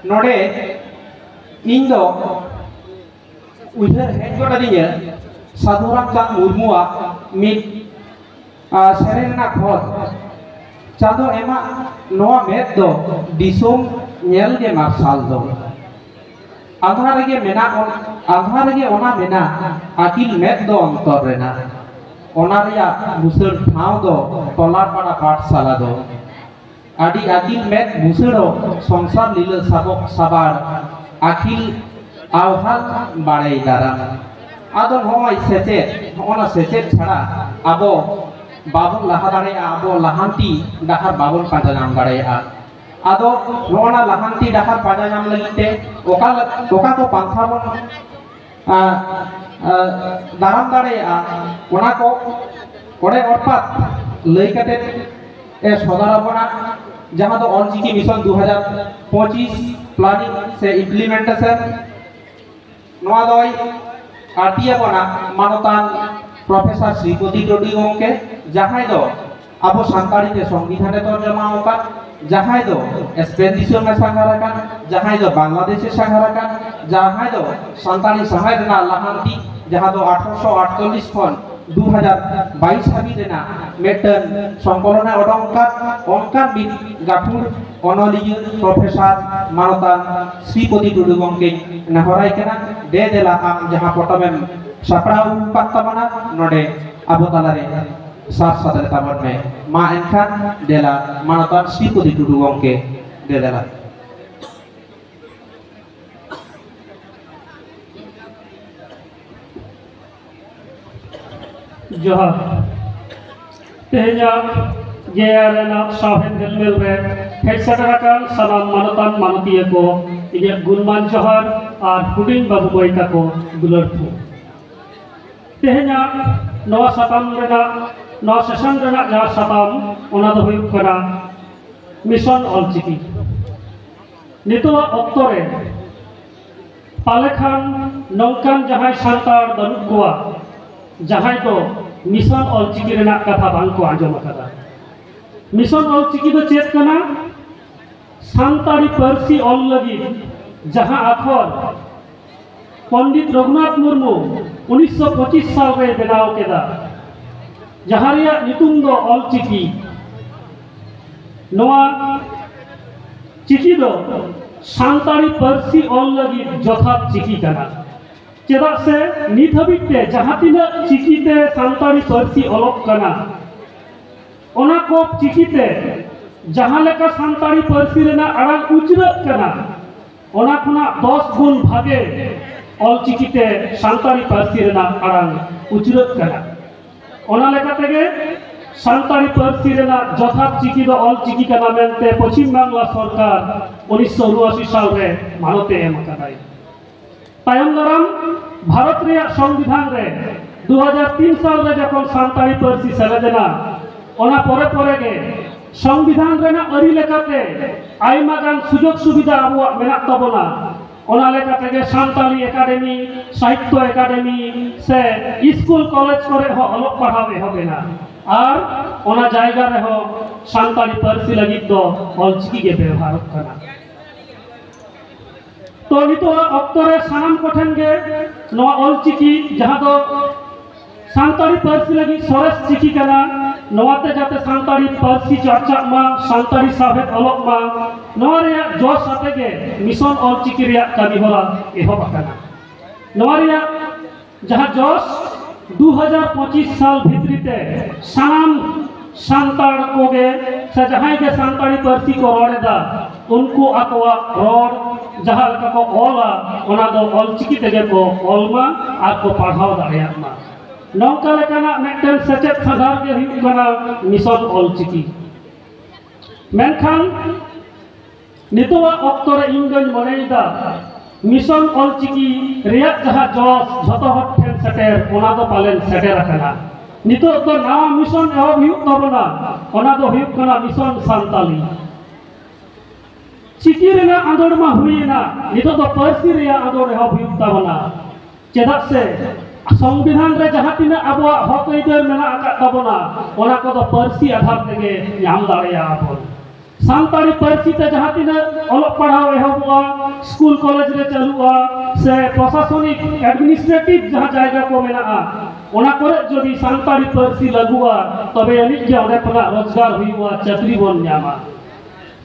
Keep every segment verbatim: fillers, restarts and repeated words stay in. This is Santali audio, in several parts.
ᱱᱚᱰᱮ ᱤᱧ ᱫᱚ ᱩᱭᱦᱟᱹᱨ ᱦᱮᱡ ᱜᱚᱫ ᱟᱹᱫᱤᱧᱟ ᱥᱟᱹᱫᱷᱩ ᱨᱟᱢᱪᱟᱸᱫᱽ ᱢᱩᱨᱢᱩᱣᱟᱜ ᱢᱤᱫ, ᱟᱨ, ᱥᱮᱨᱮᱧ ᱨᱮᱱᱟᱜ ᱠᱷᱚᱛ, ᱪᱟᱸᱫᱚ ᱮᱢᱟᱜ ᱱᱚᱣᱟ ᱢᱮᱫ ᱫᱚ ᱫᱤᱥᱚᱢ ᱧᱮᱞ ᱜᱮ ᱢᱟᱨᱥᱟᱞ ᱫᱚ᱾ ᱟᱸᱫᱷᱟ ᱨᱮᱜᱮ ᱢᱮᱱᱟᱜ ᱚᱱ-, ᱟᱸᱫᱷᱟ ᱨᱮᱜᱮ ᱚᱱᱟ ᱢᱮᱱᱟᱜ ᱟᱹᱠᱤᱞ ᱢᱮᱫ ᱫᱚ ᱚᱱᱛᱚᱨ ᱨᱮᱱᱟᱜ᱾ ᱚᱱᱟ ᱨᱮᱭᱟᱜ ᱵᱩᱥᱟᱹᱲ ᱴᱷᱟᱶ ᱫᱚ ᱴᱚᱞᱟ ᱯᱟᱲᱟ ᱯᱟᱴᱷᱥᱟᱞᱟ ᱫᱚ᱾ ᱟᱹᱰᱤ ᱟᱹᱠᱤᱞ ᱢᱮᱫ ᱵᱩᱥᱟᱹᱲᱚᱜ ᱥᱚᱝᱥᱟᱨ ᱞᱤᱞᱟᱹ ᱥᱟᱵᱚᱠ ᱥᱟᱵᱟᱲ ᱟᱹᱠᱤᱞ ᱟᱣᱦᱟᱱ ᱵᱟᱲᱮᱭ ᱫᱟᱨᱟᱢ᱾ ᱟᱫᱚ ᱱᱚᱜᱼᱚᱭ ᱥᱮᱪᱮᱫ, ᱱᱚᱜᱼᱚ ᱱᱟ ᱥᱮᱪᱮᱫ ᱪᱷᱟᱲᱟ ᱟᱵᱚ ᱵᱟᱵᱚᱱ ᱞᱟᱦᱟ ᱫᱟᱲᱮᱭᱟᱜᱼᱟ, ᱟᱵᱚ ᱞᱟᱦᱟᱱᱛᱤ ᱰᱟᱦᱟᱨ ᱵᱟᱵᱚᱱ ᱯᱟᱸᱡᱟ ᱧᱟᱢ ᱫᱟᱲᱮᱭᱟᱜᱼᱟ᱾ ᱟᱫᱚ ᱱᱚᱜᱼᱚ ᱱᱟ ᱞᱟᱦᱟᱱᱛᱤ ᱰᱟᱦᱟᱨ ᱯᱟᱸᱡᱟ ᱧᱟᱢ ᱞᱟᱹᱜᱤᱫ ᱛᱮ ᱚᱠᱟ ᱞᱮ-, ᱚᱠᱟ ᱠᱚ ᱯᱟᱱᱛᱷᱟ ᱵᱚᱱ ᱟ, ᱟ, ᱫᱟᱨᱟᱢ ᱫᱟᱲᱮᱭᱟᱜᱼᱟ, ᱚᱱᱟ ᱠᱚ ᱚᱸᱰᱮ ᱚᱨᱯᱟᱛ ᱞᱟᱹᱭ ᱠᱟᱛᱮ ᱮ ᱥᱚᱫᱚᱨ ᱟᱵᱚᱱᱟ, ᱡᱟᱦᱟᱸ ᱫᱚ ᱚᱞᱪᱤᱠᱤ ᱢᱤᱥᱚᱱ ᱫᱩ ᱦᱟᱡᱟᱨ ᱯᱚᱸᱪᱤᱥ ᱯᱞᱟᱱᱤᱝ ᱥᱮ ᱤᱢᱯᱞᱤᱢᱮᱱᱴᱮᱥᱚᱱ᱾ ᱱᱚᱣᱟ ᱫᱚᱭ ᱟᱹᱲᱛᱤ ᱟᱵᱚᱱᱟ ᱢᱟᱱᱚᱛᱟᱱ ᱯᱨᱚᱯᱷᱮᱥᱚᱨ ᱥᱨᱤᱯᱚᱛᱤ ᱴᱩᱰᱩ ᱜᱚᱢᱠᱮ, ᱡᱟᱦᱟᱸᱭ ᱫᱚ ᱟᱵᱚ ᱥᱟᱱᱛᱟᱲᱤ ᱛᱮ ᱥᱚᱝᱵᱤᱫᱷᱟᱱ ᱮ ᱛᱚᱨᱡᱚᱢᱟ ᱟᱠᱟᱫ, ᱡᱟᱦᱟᱸᱭ ᱫᱚ ᱥᱯᱮᱱ ᱫᱤᱥᱚᱢ ᱮ ᱥᱟᱸᱜᱷᱟᱨ ᱟᱠᱟᱱ, ᱡᱟᱦᱟᱸᱭ ᱫᱚ ᱵᱟᱝᱞᱟᱫᱮᱥ ᱮ ᱥᱟᱸᱜᱷᱟᱨ ᱟᱠᱟᱱ, ᱡᱟᱦᱟᱸᱭ ᱫᱚ ᱥᱟᱱᱛᱟᱲᱤ ᱥᱟᱶᱦᱮᱫ ᱨᱮᱱᱟᱜ ᱞᱟᱦᱟᱱᱛᱤ, ᱡᱟᱦᱟᱸ ᱫᱚ ᱟᱴᱷᱨᱚᱥᱚ ᱟᱴᱪᱚᱞᱞᱤᱥ ᱠᱷᱚᱱ ᱫᱩ ᱦᱟᱡᱟᱨ ᱵᱟᱭᱤᱥ ᱦᱟᱹᱵᱤᱡ ᱨᱮᱱᱟᱜ ᱢᱤᱫᱴᱟᱝ ᱥᱚᱝᱠᱚᱞᱚᱱ ᱮ ᱚᱰᱚᱝ ᱟᱠᱟᱫ, ᱚᱱᱠᱟᱱ ᱢᱤᱫ ᱜᱟᱹᱠᱷᱩᱲ ᱚᱱᱚᱞᱤᱭᱟᱹ ᱯᱨᱚᱯᱷᱮᱥᱚᱨ ᱢᱟᱱᱚᱛᱟᱱ ᱥᱨᱤᱯᱚᱛᱤ ᱴᱩᱰᱩ ᱜᱚᱢᱠᱮᱧ ᱱᱮᱦᱚᱨᱟᱭ ᱠᱟᱱᱟ, ᱫᱮ ᱫᱮᱞᱟ ᱟᱢ ᱡᱟᱦᱟᱸ ᱯᱚᱴᱚᱢᱮᱢ ᱥᱟᱯᱲᱟᱣ ᱟᱠᱟᱫ ᱛᱟᱵᱚᱱᱟ ᱱᱚᱰᱮ ᱟᱵᱚ ᱛᱟᱞᱟᱨᱮ ᱥᱟᱨ ᱥᱟᱫᱽᱨᱮ ᱛᱟᱵᱚᱱ ᱢᱮ᱾ ᱢᱟ ᱮᱱᱠᱷᱟᱱ ᱫᱮᱞᱟ ᱢᱟᱱᱚᱛᱟᱱ ᱥᱨᱤᱯᱚᱛᱤ ᱴᱩᱰᱩ ᱜᱚᱢᱠᱮ, ᱫᱮ ᱫᱮᱞᱟ᱾ ᱡᱚᱦᱟᱨ᱾ ᱛᱮᱦᱮᱧᱟᱜ ᱡᱮ ᱟᱨ ᱮᱱ ᱟᱜ ᱥᱟᱶᱦᱮᱫ ᱦᱮᱞᱢᱮᱞ ᱨᱮ ᱦᱮᱡ ᱥᱮᱴᱮᱨ ᱟᱠᱟᱱ ᱥᱟᱱᱟᱢ ᱢᱟᱱᱚᱛᱟᱱ ᱢᱟᱱᱚᱛᱤᱭᱟᱹ ᱠᱚ, ᱤᱧᱟᱹᱜ ᱜᱩᱱᱢᱟᱱ ᱡᱚᱦᱟᱨ ᱟᱨ ᱦᱩᱰᱤᱧ ᱵᱟᱹᱵᱩ ᱢᱟᱹᱭ ᱛᱟᱠᱚ ᱫᱩᱞᱟᱹᱲ ᱛᱷᱩᱢ᱾ ᱛᱮᱦᱮᱧᱟᱜ ᱱᱚᱣᱟ ᱥᱟᱛᱟᱢ ᱨᱮᱱᱟᱜ, ᱱᱚᱣᱟ ᱥᱮᱥᱚᱱ ᱨᱮᱱᱟᱜ ᱡᱟᱦᱟᱸ ᱥᱟᱛᱟᱢ, ᱚᱱᱟ ᱫᱚ ᱦᱩᱭᱩᱜ ᱠᱟᱱᱟ ᱢᱤᱥᱚᱱ ᱚᱞᱪᱤᱠᱤ᱾ ᱱᱤᱛᱚᱜᱟᱜ ᱚᱠᱛᱚ ᱨᱮ ᱯᱟᱞᱮ ᱠᱷᱟᱱ ᱱᱚᱝᱠᱟᱱ ᱡᱟᱦᱟᱸᱭ ᱥᱟᱱᱛᱟᱲ ᱵᱟᱹᱱᱩᱜ ᱠᱚᱣᱟ, ᱡᱟᱦᱟᱸᱭ ᱫᱚ ᱢᱤᱥᱚᱱ ᱚᱞᱪᱤᱠᱤ ᱨᱮᱱᱟᱜ ᱠᱟᱛᱷᱟ ᱵᱟᱝ ᱠᱚ ᱟᱸᱡᱚᱢ ᱟᱠᱟᱫᱟ᱾ ᱢᱤᱥᱚᱱ ᱚᱞᱪᱤᱠᱤ ᱫᱚ ᱪᱮᱫ ᱠᱟᱱᱟ? ᱥᱟᱱᱛᱟᱲᱤ ᱯᱟᱹᱨᱥᱤ ᱚᱞ ᱞᱟᱹᱜᱤᱫ ᱡᱟᱦᱟᱸ ᱟᱠᱷᱚᱨ ᱯᱚᱱᱰᱤᱛ ᱨᱚᱜᱷᱩᱱᱟᱛᱷ ᱢᱩᱨᱢᱩ ᱩᱱᱤᱥᱥᱚ ᱯᱚᱸᱪᱤᱥ ᱥᱟᱞ ᱨᱮᱭ ᱵᱮᱱᱟᱣ ᱠᱮᱫᱟ, ᱡᱟᱦᱟᱸ ᱨᱮᱭᱟᱜ ᱧᱩᱛᱩᱢ ᱫᱚ ᱚᱞ ᱪᱤᱠᱤ᱾ ᱱᱚᱣᱟ ᱪᱤᱠᱤ ᱫᱚ ᱥᱟᱱᱛᱟᱲᱤ ᱯᱟᱹᱨᱥᱤ ᱚᱞ ᱞᱟᱹᱜᱤᱫ ᱡᱚᱛᱷᱟᱛ ᱪᱤᱠᱤ ᱠᱟᱱᱟ᱾ ᱪᱮᱫᱟᱜ ᱥᱮ ᱱᱤᱛ ᱦᱟᱹᱵᱤᱡ ᱛᱮ ᱡᱟᱦᱟᱸ ᱛᱤᱱᱟᱹᱜ ᱪᱤᱠᱤ ᱛᱮ ᱥᱟᱱᱛᱟᱲᱤ ᱯᱟᱹᱨᱥᱤ ᱚᱞᱚᱜ ᱠᱟᱱᱟ, ᱚᱱᱟ ᱠᱚ ᱪᱤᱠᱤ ᱛᱮ ᱡᱟᱦᱟᱸ ᱞᱮᱠᱟ ᱥᱟᱱᱛᱟᱲᱤ ᱯᱟᱹᱨᱥᱤ ᱨᱮᱱᱟᱜ ᱟᱲᱟᱝ ᱩᱪᱨᱟᱹᱜ ᱠᱟᱱᱟ, ᱚᱱᱟ ᱠᱷᱚᱱᱟᱜ ᱫᱚᱥ ᱜᱩᱱ ᱵᱷᱟᱜᱮ ᱚᱞ ᱪᱤᱠᱤ ᱛᱮ ᱥᱟᱱᱛᱟᱲᱤ ᱯᱟᱹᱨᱥᱤ ᱨᱮᱱᱟᱜ ᱟᱲᱟᱝ ᱩᱪᱨᱟᱹᱜ ᱠᱟᱱᱟ᱾ ᱚᱱᱟ ᱞᱮᱠᱟ ᱛᱮᱜᱮ ᱥᱟᱱᱛᱟᱲᱤ ᱯᱟᱹᱨᱥᱤ ᱨᱮᱱᱟᱜ ᱡᱚᱛᱷᱟᱛ ᱪᱤᱠᱤ ᱫᱚ ᱚᱞ ᱪᱤᱠᱤ ᱠᱟᱱᱟ ᱢᱮᱱᱛᱮ ᱯᱚᱪᱷᱤᱢ ᱵᱟᱝᱞᱟ ᱥᱚᱨᱠᱟᱨ ᱩᱱᱤᱥᱥᱚ ᱩᱱᱚᱟᱥᱤ ᱥᱟᱞ ᱨᱮ ᱢᱟᱱᱚᱛ ᱮ ᱮᱢ ᱟᱠᱟᱫᱟᱭ᱾ ᱛᱟᱭᱚᱢ ᱫᱟᱨᱟᱢ ᱵᱷᱟᱨᱚᱛ ᱨᱮᱭᱟᱜ ᱥᱚᱝᱵᱤᱫᱷᱟᱱ ᱨᱮ ᱫᱩ ᱦᱟᱡᱟᱨ ᱛᱤᱱ ᱥᱟᱞ ᱨᱮ ᱡᱚᱠᱷᱚᱱ ᱥᱟᱱᱛᱟᱲᱤ ᱯᱟᱹᱨᱥᱤ ᱥᱮᱞᱮᱫ ᱮᱱᱟ, ᱚᱱᱟ ᱯᱚᱨᱮ ᱯᱚᱨᱮ ᱜᱮ ᱥᱚᱝᱵᱤᱫᱷᱟᱱ ᱨᱮᱱᱟᱜ ᱟᱹᱨᱤ ᱞᱮᱠᱟᱛᱮ ᱟᱭᱢᱟ ᱜᱟᱱ ᱥᱩᱡᱳᱜᱽ ᱥᱩᱵᱤᱫᱷᱟ ᱟᱵᱚᱣᱟᱜ ᱢᱮᱱᱟᱜ ᱛᱟᱵᱚᱱᱟ᱾ ᱚᱱᱟ ᱞᱮᱠᱟ ᱛᱮᱜᱮ ᱥᱟᱱᱛᱟᱲᱤ ᱮᱠᱟᱰᱮᱢᱤ, ᱥᱟᱦᱤᱛᱛᱚ ᱮᱠᱟᱰᱮᱢᱤ ᱥᱮ ᱥᱠᱩᱞ ᱠᱚᱞᱮᱡᱽ ᱠᱚᱨᱮ ᱦᱚᱸ ᱚᱞᱚᱜ ᱯᱟᱲᱦᱟᱣ ᱮᱦᱚᱵ ᱮᱱᱟ᱾ ᱟᱨ ᱚᱱᱟ ᱡᱟᱭᱜᱟ ᱨᱮᱦᱚᱸ ᱥᱟᱱᱛᱟᱲᱤ ᱯᱟᱹᱨᱥᱤ ᱞᱟᱹᱜᱤᱫ ᱫᱚ ᱚᱞᱪᱤᱠᱤ ᱜᱮ ᱵᱮᱣᱦᱟᱨᱚᱜ ᱠᱟᱱᱟ᱾ ᱛᱚ ᱱᱤᱛᱚᱜ ᱚᱠᱛᱚ ᱨᱮ ᱥᱟᱱᱟᱢ ᱠᱚᱴᱷᱮᱱ ᱜᱮ ᱱᱚᱣᱟ ᱚᱞᱪᱤᱠᱤ, ᱡᱟᱦᱟᱸ ᱫᱚ ᱥᱟᱱᱛᱟᱲᱤ ᱯᱟᱹᱨᱥᱤ ᱞᱟᱹᱜᱤᱫ ᱥᱚᱨᱮᱥ ᱪᱤᱠᱤ ᱠᱟᱱᱟ, ᱱᱚᱣᱟᱛᱮ ᱡᱟᱛᱮ ᱥᱟᱱᱛᱟᱲᱤ ᱯᱟᱹᱨᱥᱤ ᱪᱟᱨᱪᱟᱜ ᱢᱟ, ᱥᱟᱱᱛᱟᱲᱤ ᱥᱟᱶᱦᱮᱫ ᱚᱞᱚᱜ ᱢᱟ, ᱱᱚᱣᱟ ᱨᱮᱭᱟᱜ ᱡᱚᱥ ᱟᱛᱮ ᱜᱮ ᱢᱤᱥᱚᱱ ᱚᱞᱪᱤᱠᱤ ᱨᱮᱭᱟᱜ ᱠᱟᱹᱢᱤ ᱦᱚᱨᱟ ᱮᱦᱚᱵ ᱟᱠᱟᱱᱟ᱾ ᱱᱚᱣᱟ ᱨᱮᱭᱟᱜ ᱡᱟᱦᱟᱸ ᱡᱚᱥ ᱫᱩ ᱦᱟᱡᱟᱨ ᱯᱚᱸᱪᱤᱥ ᱥᱟᱞ ᱵᱷᱤᱛᱨᱤ ᱛᱮ ᱥᱟᱱᱟᱢ ᱥᱟᱱᱛᱟᱲ ᱠᱚᱜᱮ ᱥᱮ ᱡᱟᱦᱟᱸᱭ ᱜᱮ ᱥᱟᱱᱛᱟᱲᱤ ᱯᱟᱹᱨᱥᱤ ᱠᱚ ᱨᱚᱲ ᱮᱫᱟ, ᱩᱱᱠᱩ ᱟᱠᱚᱣᱟᱜ ᱨᱚᱲ ᱡᱟᱦᱟᱸ ᱞᱮᱠᱟ ᱠᱚ ᱚᱞᱟ, ᱚᱱᱟ ᱫᱚ ᱚᱞᱪᱤᱠᱤ ᱛᱮᱜᱮ ᱠᱚ ᱚᱞ ᱢᱟ ᱟᱨ ᱠᱚ ᱯᱟᱲᱦᱟᱣ ᱫᱟᱲᱮᱭᱟᱜ ᱢᱟ᱾ ᱱᱚᱝᱠᱟ ᱞᱮᱠᱟᱱᱟᱜ ᱢᱤᱫᱴᱮᱱ ᱥᱮᱪᱮᱫ ᱥᱟᱸᱜᱷᱟᱨ ᱜᱮ ᱦᱩᱭᱩᱜ ᱠᱟᱱᱟ ᱢᱤᱥᱚᱱ ᱚᱞᱪᱤᱠᱤ᱾ ᱢᱮᱱᱠᱷᱟᱱ ᱱᱤᱛᱚᱜᱟᱜ ᱚᱠᱛᱚ ᱨᱮ ᱤᱧ ᱫᱚᱧ ᱢᱚᱱᱮᱭᱮᱫᱟ, ᱢᱤᱥᱚᱱ ᱚᱞᱪᱤᱠᱤ ᱨᱮᱭᱟᱜ ᱡᱟᱦᱟᱸ ᱡᱚᱥ ᱡᱷᱚᱛᱚ ᱦᱚᱲ ᱴᱷᱮᱱ ᱥᱮᱴᱮᱨ, ᱚᱱᱟ ᱫᱚ ᱯᱟᱞᱮᱱ ᱥᱮᱴᱮᱨ ᱟᱠᱟᱱᱟ᱾ ᱱᱤᱛᱚᱜ ᱫᱚ ᱱᱟᱣᱟ ᱢᱤᱥᱚᱱ ᱮᱦᱚᱵ ᱦᱩᱭᱩᱜ ᱛᱟᱵᱚᱱᱟ, ᱚᱱᱟ ᱫᱚ ᱦᱩᱭᱩᱜ ᱠᱟᱱᱟ ᱢᱤᱥᱚᱱ ᱥᱟᱱᱛᱟᱞᱤ᱾ ᱪᱤᱠᱤ ᱨᱮᱱᱟᱜ ᱟᱸᱫᱳᱲ ᱢᱟ ᱦᱩᱭᱮᱱᱟ, ᱱᱤᱛᱚᱜ ᱫᱚ ᱯᱟᱹᱨᱥᱤ ᱨᱮᱭᱟᱜ ᱟᱸᱫᱳᱲ ᱮᱦᱚᱵ ᱦᱩᱭᱩᱜ ᱛᱟᱵᱚᱱᱟ᱾ ᱪᱮᱫᱟᱜ ᱥᱮ ᱥᱚᱝᱵᱤᱫᱷᱟᱱ ᱨᱮ ᱡᱟᱦᱟᱸ ᱛᱤᱱᱟᱹᱜ ᱟᱵᱚᱣᱟᱜ ᱦᱚᱠ ᱟᱹᱭᱫᱟᱹᱨ ᱢᱮᱱᱟᱜ ᱟᱠᱟᱫ ᱛᱟᱵᱚᱱᱟ, ᱚᱱᱟ ᱠᱚᱫᱚ ᱯᱟᱹᱨᱥᱤ ᱟᱫᱷᱟᱨ ᱛᱮᱜᱮ ᱧᱟᱢ ᱫᱟᱲᱮᱭᱟᱜᱼᱟ ᱵᱚᱱ᱾ ᱥᱟᱱᱛᱟᱲᱤ ᱯᱟᱹᱨᱥᱤ ᱛᱮ ᱡᱟᱦᱟᱸ ᱛᱤᱱᱟᱹᱜ ᱚᱞᱚᱜ ᱯᱟᱲᱦᱟᱣ ᱮᱦᱚᱵᱚᱜᱼᱟ, ᱥᱠᱩᱞ ᱠᱚᱞᱮᱡᱽ ᱨᱮ ᱪᱟᱹᱞᱩᱜᱼᱟ, ᱥᱮ ᱯᱨᱚᱥᱟᱥᱚᱱᱤᱠ ᱮᱰᱢᱤᱱᱤᱥᱴᱨᱮᱴᱤᱵᱷ ᱡᱟᱦᱟᱸ ᱡᱟᱭᱜᱟ ᱠᱚ ᱢᱮᱱᱟᱜᱼᱟ, ᱚᱱᱟ ᱠᱚᱨᱮ ᱡᱩᱫᱤ ᱥᱟᱱᱛᱟᱲᱤ ᱯᱟᱹᱨᱥᱤ ᱞᱟᱹᱜᱩᱜᱼᱟ, ᱛᱚᱵᱮ ᱟᱹᱱᱤᱡ ᱜᱮ ᱚᱸᱰᱮ ᱠᱷᱚᱱᱟᱜ ᱨᱳᱡᱽᱜᱟᱨ ᱦᱩᱭᱩᱜᱼᱟ, ᱪᱟᱹᱠᱨᱤ ᱵᱚᱱ ᱧᱟᱢᱟ᱾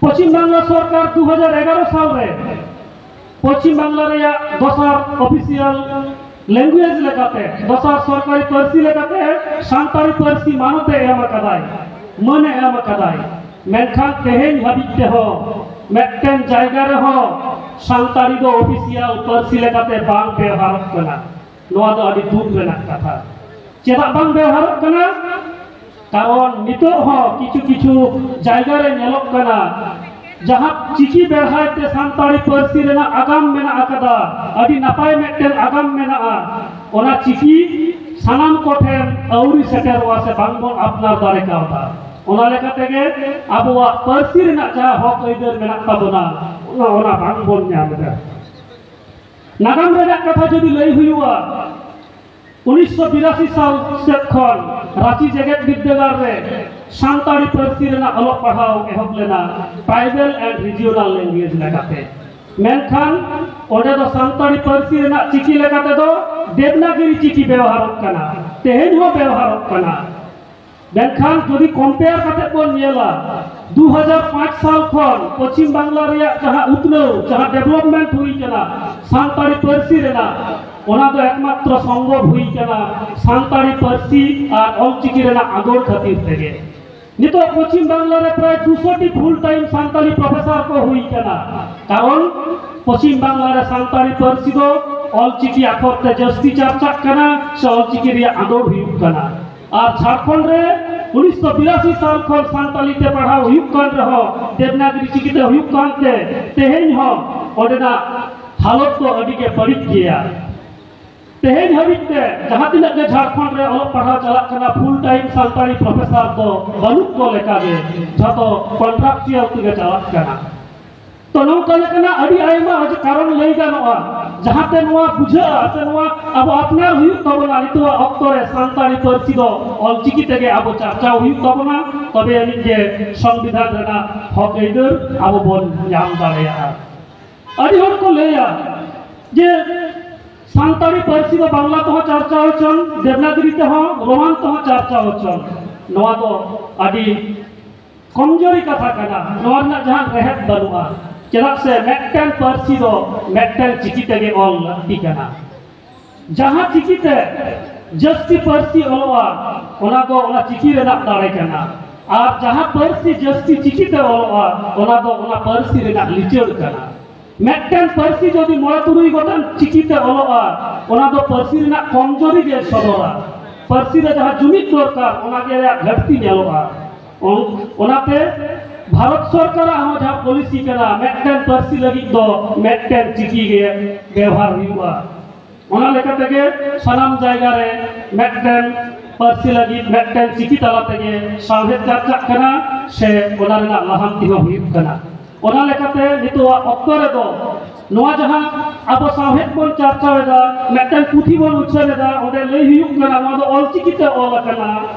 ᱯᱚᱪᱷᱤᱢ ᱵᱟᱝᱞᱟ ᱥᱚᱨᱠᱟᱨ ᱫᱩ ᱦᱟᱡᱟᱨ ᱮᱜᱟᱨᱚ ᱥᱟᱞ ᱨᱮ ᱯᱚᱪᱷᱤᱢ ᱵᱟᱝᱞᱟ ᱨᱮᱭᱟᱜ ᱫᱚᱥᱟᱨ ᱚᱯᱷᱤᱥᱤᱭᱟᱞ ᱞᱮᱝᱜᱩᱭᱮᱡᱽ ᱞᱮᱠᱟᱛᱮ, ᱫᱚᱥᱟᱨ ᱥᱚᱨᱠᱟᱨᱤ ᱯᱟᱹᱨᱥᱤ ᱞᱮᱠᱟᱛᱮ ᱥᱟᱱᱛᱟᱲᱤ ᱯᱟᱹᱨᱥᱤ ᱢᱟᱱᱚᱛ ᱮ ᱮᱢ ᱟᱠᱟᱫᱟᱭ, ᱢᱟᱹᱱ ᱮ ᱮᱢ ᱟᱠᱟᱫᱟᱭ᱾ ᱢᱮᱱᱠᱷᱟᱱ ᱛᱮᱦᱮᱧ ᱦᱟᱹᱵᱤᱡ ᱛᱮᱦᱚᱸ ᱢᱤᱫᱴᱮᱱ ᱡᱟᱭᱜᱟ ᱨᱮᱦᱚᱸ ᱥᱟᱱᱛᱟᱲᱤ ᱫᱚ ᱚᱯᱷᱤᱥᱤᱭᱟᱞ ᱯᱟᱹᱨᱥᱤ ᱞᱮᱠᱟᱛᱮ ᱵᱟᱝ ᱵᱮᱣᱦᱟᱨᱚᱜ ᱠᱟᱱᱟ᱾ ᱱᱚᱣᱟ ᱫᱚ ᱟᱹᱰᱤ ᱫᱩᱠ ᱨᱮᱱᱟᱜ ᱠᱟᱛᱷᱟ᱾ ᱪᱮᱫᱟᱜ ᱵᱟᱝ ᱵᱮᱣᱦᱟᱨᱚᱜ ᱠᱟᱱᱟ? ᱠᱟᱨᱚᱱ ᱱᱤᱛᱚᱜ ᱦᱚᱸ ᱠᱤᱪᱷᱩ ᱠᱤᱪᱷᱩ ᱡᱟᱭᱜᱟ ᱨᱮ ᱧᱮᱞᱚᱜ ᱠᱟᱱᱟ, ᱡᱟᱦᱟᱸ ᱪᱤᱠᱤ ᱵᱮᱲᱦᱟᱭ ᱛᱮ ᱥᱟᱱᱛᱟᱲᱤ ᱯᱟᱹᱨᱥᱤ ᱨᱮᱱᱟᱜ ᱟᱜᱟᱢ ᱢᱮᱱᱟᱜ ᱟᱠᱟᱫᱟ, ᱟᱹᱰᱤ ᱱᱟᱯᱟᱭ ᱢᱤᱫᱴᱮᱱ ᱟᱜᱟᱢ ᱢᱮᱱᱟᱜᱼᱟ, ᱚᱱᱟ ᱪᱤᱠᱤ ᱥᱟᱱᱟᱢ ᱠᱚᱴᱷᱮᱱ ᱟᱹᱣᱨᱤ ᱥᱮᱴᱮᱨᱚᱜᱼᱟ ᱥᱮ ᱵᱟᱝ ᱵᱚᱱ ᱟᱯᱱᱟᱨ ᱫᱟᱲᱮ ᱠᱟᱣᱫᱟ᱾ ᱚᱱᱟ ᱞᱮᱠᱟ ᱛᱮᱜᱮ ᱟᱵᱚᱣᱟᱜ ᱯᱟᱹᱨᱥᱤ ᱨᱮᱱᱟᱜ ᱡᱟᱦᱟᱸ ᱦᱚᱠ ᱟᱹᱭᱫᱟᱹᱨ ᱢᱮᱱᱟᱜ ᱛᱟᱵᱚᱱᱟ, ᱚᱱᱟ, ᱚᱱᱟ ᱵᱟᱝ ᱵᱚᱱ ᱧᱟᱢ ᱮᱫᱟ᱾ ᱱᱟᱜᱟᱢ ᱨᱮᱱᱟᱜ ᱠᱟᱛᱷᱟ ᱡᱩᱫᱤ ᱞᱟᱹᱭ ᱦᱩᱭᱩᱜᱼᱟ, ᱩᱱᱤᱥᱥᱚ ᱵᱤᱨᱟᱥᱤ ᱥᱟᱞ ᱥᱮᱫ ᱠᱷᱚᱱ ᱨᱟᱸᱪᱤ ᱡᱮᱜᱮᱛ ᱵᱤᱨᱫᱟᱹᱜᱟᱲ ᱨᱮ ᱥᱟᱱᱛᱟᱲᱤ ᱯᱟᱹᱨᱥᱤ ᱨᱮᱱᱟᱜ ᱚᱞᱚᱜ ᱯᱟᱲᱦᱟᱣ ᱮᱦᱚᱵ ᱞᱮᱱᱟ, ᱴᱨᱟᱭᱵᱟᱞ ᱮᱱᱰ ᱨᱤᱡᱤᱭᱚᱱᱟᱞ ᱞᱮᱝᱜᱩᱭᱮᱡᱽ ᱞᱮᱠᱟᱛᱮ᱾ ᱢᱮᱱᱠᱷᱟᱱ ᱚᱸᱰᱮ ᱫᱚ ᱥᱟᱱᱛᱟᱲᱤ ᱯᱟᱹᱨᱥᱤ ᱨᱮᱱᱟᱜ ᱪᱤᱠᱤ ᱞᱮᱠᱟ ᱛᱮᱫᱚ ᱫᱮᱵᱽᱱᱟᱜᱤᱨᱤ ᱪᱤᱠᱤ ᱵᱮᱣᱦᱟᱨᱚᱜ ᱠᱟᱱᱟ, ᱛᱮᱦᱮᱧ ᱦᱚᱸ ᱵᱮᱣᱦᱟᱨᱚᱜ ᱠᱟᱱᱟ᱾ ᱢᱮᱱᱠᱷᱟᱱ ᱡᱩᱫᱤ ᱠᱚᱢᱯᱮᱭᱟᱨ ᱠᱟᱛᱮ ᱵᱚᱱ ᱧᱮᱞᱟ, ᱫᱩ ᱦᱟᱡᱟᱨ ᱯᱟᱸᱪ ᱥᱟᱞ ᱠᱷᱚᱱ ᱯᱚᱪᱷᱤᱢ ᱵᱟᱝᱞᱟ ᱨᱮᱭᱟᱜ ᱡᱟᱦᱟᱸ ᱩᱛᱱᱟᱹᱣ, ᱡᱟᱦᱟᱸ ᱰᱮᱵᱷᱞᱚᱯᱢᱮᱱᱴ ᱦᱩᱭ ᱠᱟᱱᱟ ᱥᱟᱱᱛᱟᱲᱤ ᱯᱟᱹᱨᱥᱤ ᱨᱮᱱᱟᱜ, ᱚᱱᱟ ᱫᱚ ᱮᱠᱢᱟᱛᱨᱚ ᱥᱚᱢᱵᱷᱚᱵ ᱦᱩᱭ ᱠᱟᱱᱟ ᱥᱟᱱᱛᱟᱲᱤ ᱯᱟᱹᱨᱥᱤ ᱟᱨ ᱚᱞᱪᱤᱠᱤ ᱨᱮᱱᱟᱜ ᱟᱸᱫᱳᱲ ᱠᱷᱟᱹᱛᱤᱨ ᱛᱮᱜᱮ᱾ ᱱᱤᱛᱚᱜ ᱯᱚᱪᱷᱤᱢ ᱵᱟᱝᱞᱟ ᱨᱮ ᱯᱨᱟᱭ ᱫᱩᱥᱚ ᱴᱤ ᱯᱷᱩᱞ ᱴᱟᱭᱤᱢ ᱥᱟᱱᱛᱟᱲᱤ ᱯᱨᱚᱯᱷᱮᱥᱚᱨ ᱠᱚ ᱦᱩᱭ ᱠᱟᱱᱟ, ᱠᱟᱨᱚᱱ ᱯᱚᱪᱷᱤᱢ ᱵᱟᱝᱞᱟ ᱨᱮ ᱥᱟᱱᱛᱟᱲᱤ ᱯᱟᱹᱨᱥᱤ ᱫᱚ ᱚᱞᱪᱤᱠᱤ ᱟᱠᱷᱚᱨ ᱛᱮ ᱡᱟᱹᱥᱛᱤ ᱪᱟᱨᱪᱟᱜ ᱠᱟᱱᱟ ᱥᱮ ᱚᱞᱪᱤᱠᱤ ᱨᱮᱭᱟᱜ ᱟᱸᱫᱳᱲ ᱦᱩᱭᱩᱜ ᱠᱟᱱᱟ᱾ ᱟᱨ ᱡᱷᱟᱲᱠᱷᱚᱸᱰ ᱨᱮ ᱩᱱᱤᱥᱥᱚ ᱵᱤᱨᱟᱥᱤ ᱥᱟᱞ ᱠᱷᱚᱱ ᱥᱟᱱᱛᱟᱲᱤ ᱛᱮ ᱯᱟᱲᱦᱟᱣ ᱦᱩᱭᱩᱜ ᱠᱟᱱ ᱨᱮᱦᱚᱸ, ᱫᱮᱵᱽᱱᱟᱜᱽᱨᱤ ᱪᱤᱠᱤ ᱛᱮ ᱦᱩᱭᱩᱜ ᱠᱟᱱᱛᱮ ᱛᱮᱦᱮᱧ ᱦᱚᱸ ᱚᱸᱰᱮᱱᱟᱜ ᱦᱟᱞᱚᱛ ᱫᱚ ᱟᱹᱰᱤ ᱜᱮ ᱵᱟᱹᱲᱤᱡ ᱜᱮᱭᱟ᱾ ᱛᱮᱦᱮᱧ ᱦᱟᱹᱵᱤᱡ ᱛᱮ ᱡᱟᱦᱟᱸ ᱛᱤᱱᱟᱹᱜ ᱜᱮ ᱡᱷᱟᱲᱠᱷᱚᱸᱰ ᱨᱮ ᱚᱞᱚᱜ ᱯᱟᱲᱦᱟᱣ ᱪᱟᱞᱟᱜ ᱠᱟᱱᱟ, ᱯᱷᱩᱞ ᱴᱟᱭᱤᱢ ᱥᱟᱱᱛᱟᱲᱤ ᱯᱨᱚᱯᱷᱮᱥᱚᱨ ᱫᱚ ᱵᱟᱹᱱᱩᱜ ᱠᱚ ᱞᱮᱠᱟᱜᱮ, ᱡᱷᱚᱛᱚ ᱠᱚᱱᱴᱨᱟᱠᱪᱩᱭᱟᱞ ᱛᱮᱜᱮ ᱪᱟᱞᱟᱜ ᱠᱟᱱᱟ᱾ ᱛᱚ, ᱱᱚᱝᱠᱟ ᱞᱮᱠᱟᱱᱟᱜ ᱟᱹᱰᱤ ᱟᱭᱢᱟ ᱚᱡᱮ ᱠᱟᱨᱚᱱ ᱞᱟᱹᱭ ᱜᱟᱱᱚᱜᱼᱟ᱾ ᱡᱟᱦᱟᱸᱛᱮ ᱱᱚᱣᱟ ᱵᱩᱡᱷᱟᱹᱜᱼᱟ ᱥᱮ ᱱᱚᱣᱟ ᱟᱵᱚ ᱟᱯᱱᱟᱨ ᱦᱩᱭᱩᱜ ᱛᱟᱵᱚᱱᱟ᱾ ᱱᱤᱛᱚᱜ ᱚᱠᱛᱚ ᱨᱮ ᱥᱟᱱᱛᱟᱲᱤ ᱯᱟᱹᱨᱥᱤ ᱫᱚ ᱚᱞᱪᱤᱠᱤ ᱛᱮᱜᱮ ᱟᱵᱚ ᱪᱟᱨᱪᱟᱣ ᱦᱩᱭᱩᱜ ᱛᱟᱵᱚᱱᱟ, ᱛᱚᱵᱮ ᱟᱹᱱᱤᱡ ᱜᱮ ᱥᱚᱝᱵᱤᱫᱷᱟᱱ ᱨᱮᱱᱟᱜ ᱦᱚᱠ ᱟᱹᱭᱫᱟᱹᱨ ᱟᱵᱚ ᱵᱚᱱ ᱧᱟᱢ ᱫᱟᱲᱮᱭᱟᱜᱼᱟ᱾ ᱟᱹᱰᱤ ᱦᱚᱲ ᱠᱚ ᱞᱟᱹᱭᱟ ᱡᱮ ᱥᱟᱱᱛᱟᱲᱤ ᱯᱟᱹᱨᱥᱤ ᱫᱚ ᱵᱟᱝᱞᱟ ᱛᱮᱦᱚᱸ ᱪᱟᱨᱪᱟᱣ ᱦᱚᱪᱚᱱ, ᱫᱮᱵᱽᱱᱟᱜᱚᱨᱤ ᱛᱮᱦᱚᱸ, ᱨᱳᱢᱟᱱ ᱛᱮᱦᱚᱸ ᱪᱟᱨᱪᱟᱣ ᱦᱚᱪᱚᱱ᱾ ᱱᱚᱣᱟ ᱫᱚ ᱟᱹᱰᱤ ᱠᱚᱢᱡᱳᱨᱤ ᱠᱟᱛᱷᱟ ᱠᱟᱱᱟ, ᱱᱚᱣᱟ ᱨᱮᱱᱟᱜ ᱡᱟᱦᱟᱸ ᱨᱮᱦᱮᱫ ᱵᱟᱹᱱᱩᱜᱼᱟ᱾ ᱪᱮᱫᱟᱜ ᱥᱮ ᱢᱤᱫᱴᱮᱱ ᱯᱟᱹᱨᱥᱤ ᱫᱚ ᱢᱤᱫᱴᱮᱱ ᱪᱤᱠᱤ ᱛᱮᱜᱮ ᱚᱞ ᱞᱟᱹᱠᱛᱤ ᱠᱟᱱᱟ᱾ ᱡᱟᱦᱟᱸ ᱪᱤᱠᱤ ᱛᱮ ᱡᱟᱹᱥᱛᱤ ᱯᱟᱹᱨᱥᱤ ᱚᱞᱚᱜᱼᱟ, ᱚᱱᱟ ᱫᱚ ᱚᱱᱟ ᱪᱤᱠᱤ ᱨᱮᱱᱟᱜ ᱫᱟᱲᱮ ᱠᱟᱱᱟ᱾ ᱟᱨ ᱡᱟᱦᱟᱸ ᱯᱟᱹᱨᱥᱤ ᱡᱟᱹᱥᱛᱤ ᱪᱤᱠᱤ ᱛᱮ ᱚᱞᱚᱜᱼᱟ, ᱚᱱᱟ ᱫᱚ ᱚᱱᱟ ᱯᱟᱹᱨᱥᱤ ᱨᱮᱱᱟᱜ ᱞᱤᱪᱟᱹᱲ ᱠᱟᱱᱟ᱾ ᱢᱤᱫᱴᱮᱱ ᱯᱟᱹᱨᱥᱤ ᱡᱩᱫᱤ ᱢᱚᱬᱮ ᱛᱩᱨᱩᱭ ᱜᱚᱴᱟᱝ ᱪᱤᱠᱤ ᱛᱮ ᱚᱞᱚᱜᱼᱟ, ᱚᱱᱟ ᱫᱚ ᱯᱟᱹᱨᱥᱤ ᱨᱮᱱᱟᱜ ᱠᱚᱢᱡᱳᱨᱤ ᱜᱮ ᱥᱚᱫᱚᱨᱟ᱾ ᱯᱟᱹᱨᱥᱤ ᱨᱮ ᱡᱟᱦᱟᱸ ᱡᱩᱢᱤᱫ ᱫᱚᱨᱠᱟᱨ, ᱚᱱᱟ ᱜᱮ ᱨᱮᱭᱟᱜ ᱜᱷᱟᱹᱴᱛᱤ ᱧᱮᱞᱚᱜᱼᱟ᱾ ᱚᱱ-, ᱚᱱᱟᱛᱮ ᱵᱷᱟᱨᱚᱛ ᱥᱚᱨᱠᱟᱨᱟᱜ ᱦᱚᱸ ᱡᱟᱦᱟᱸ ᱯᱚᱞᱤᱥᱤ ᱠᱟᱱᱟ, ᱢᱤᱫᱴᱮᱱ ᱯᱟᱹᱨᱥᱤ ᱞᱟᱹᱜᱤᱫ ᱫᱚ ᱢᱤᱫᱴᱮᱱ ᱪᱤᱠᱤ ᱜᱮ ᱵᱮᱣᱦᱟᱨ ᱦᱩᱭᱩᱜᱼᱟ᱾ ᱚᱱᱟ ᱞᱮᱠᱟ ᱛᱮᱜᱮ ᱥᱟᱱᱟᱢ ᱡᱟᱭᱜᱟ ᱨᱮ ᱢᱤᱫᱴᱮᱱ ᱯᱟᱹᱨᱥᱤ ᱞᱟᱹᱜᱤᱫ ᱢᱤᱫᱴᱮᱱ ᱪᱤᱠᱤ ᱛᱟᱞᱟ ᱛᱮᱜᱮ ᱥᱟᱶᱦᱮᱫ ᱪᱟᱨᱪᱟᱜ ᱠᱟᱱᱟ ᱥᱮ ᱚᱱᱟ ᱨᱮᱱᱟᱜ ᱞᱟᱦᱟᱱᱛᱤ ᱦᱚᱸ ᱦᱩᱭᱩᱜ ᱠᱟᱱᱟ᱾ ᱚᱱᱟ ᱞᱮᱠᱟᱛᱮ ᱱᱤᱛᱚᱜᱟᱜ ᱚᱠᱛᱚ ᱨᱮᱫᱚ ᱱᱚᱣᱟ ᱡᱟᱦᱟᱸ ᱟᱵᱚ ᱥᱟᱶᱦᱮᱫ ᱵᱚᱱ ᱪᱟᱨᱪᱟᱣ ᱮᱫᱟ, ᱢᱤᱫᱴᱮᱱ ᱯᱩᱛᱷᱤ ᱵᱚᱱ ᱩᱪᱷᱟᱹᱱ ᱮᱫᱟ, ᱚᱸᱰᱮ ᱞᱟᱹᱭ ᱦᱩᱭᱩᱜ ᱠᱟᱱᱟ ᱱᱚᱣᱟ ᱫᱚ ᱚᱞᱪᱤᱠᱤ ᱛᱮ ᱚᱞ ᱟᱠᱟᱱᱟ,